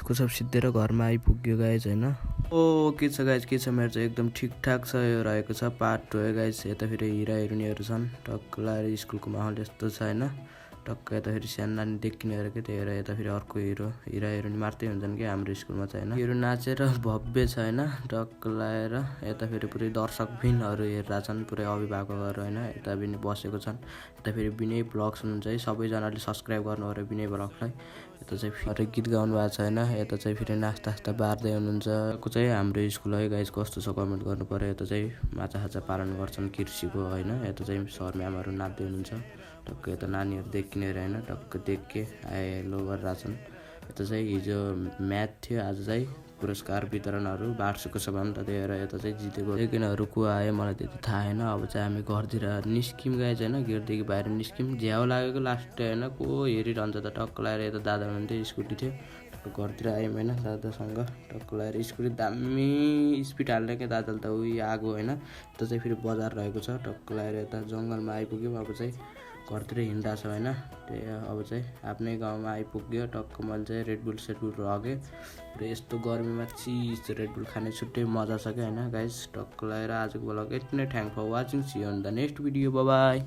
कुछ सिद्धेर घरमा आइपुग्यो गाइज हैन। के छ गाइज, के छ, मेरो चाहिँ एकदम ठिकठाक छ। यो रहेको छ पार्ट 2 है गाइज। यता फेरि हिरा हिरोनीहरू छन्, टक्क लाएर स्कुलको माहौल यस्तो छ हैन। टक्क यता फेरि सानो नानी देखिनेहरू के त्यही भएर यता फेरि अर्को हिरा हिरोनी मार्दै हुन्छन् कि हाम्रो स्कुलमा चाहिँ हैन। हिरो नाचेर भव्य छ हैन, टक्क लाएर यता फेरि पुरै दर्शकबिनहरू हेरेर छन्, पुरै अभिभावकहरू हैन यता पनि बसेको छन्। यता फेरि विनय ब्लग्स हुनुहुन्छ है, सबैजनाले सब्स्क्राइब गर्नु पर्यो विनय ब्लगलाई। यता चाहिँ फेरि गीत गाउनु भएको छ हैन। यता चाहिँ फेरि नास्ता बार्दै हुनुहुन्छ। को चाहिँ हाम्रो स्कुल है गाइज, कस्तो छ कमेन्ट गर्नु पर्यो। यता चाहिँ माछा पालन गर्छन् कृषिको हैन। यता चाहिँ सर म्यामहरू नाच्दै हुनुहुन्छ। टक्क यता नानीहरू देखिनेहरू हैन, टक्क देख्के हेलो गरिरहेछन्। यता चाहिँ हिजो म्याथ थियो, आज चाहिँ पुरस्कार वितरणहरू वार्षिक सभा नि त, त्यही भएर यता चाहिँ जितेको लेकिनहरू को आयो मलाई त्यति थाहा छैन। अब चाहिँ हामी घरतिर निस्किम गाइज हैन, गेटदेखि बाहिर निस्किम। झ्याउ लागेको लास्ट हैन, को हेरिरहन्छ त। टक्क लाएर यता दादा हुनुहुन्थ्यो, स्कुटी थियो, घरतिर आयौँ होइन दादासँग। टक्क लगाएर स्कुटी दामी स्पिड हाल्ने क्या दादाले त, उयो आगो होइन। यता चाहिँ फेरि बजार रहेको छ, टक्क लगाएर यता जङ्गलमा आइपुग्यौँ। अब चाहिँ घरतिर हिँड्दा छ होइन। त्यही अब चाहिँ आफ्नै गाउँमा आइपुग्यो। टक्क मैले चाहिँ रेडबुल लगेँ र यस्तो गर्मीमा चिज रेडबुल खाने छुट्टै मजा छ क्या होइन गाइज। टक्क लगाएर आजको ब्लग यति नै। Thank for watching, see you on the next video, bye by.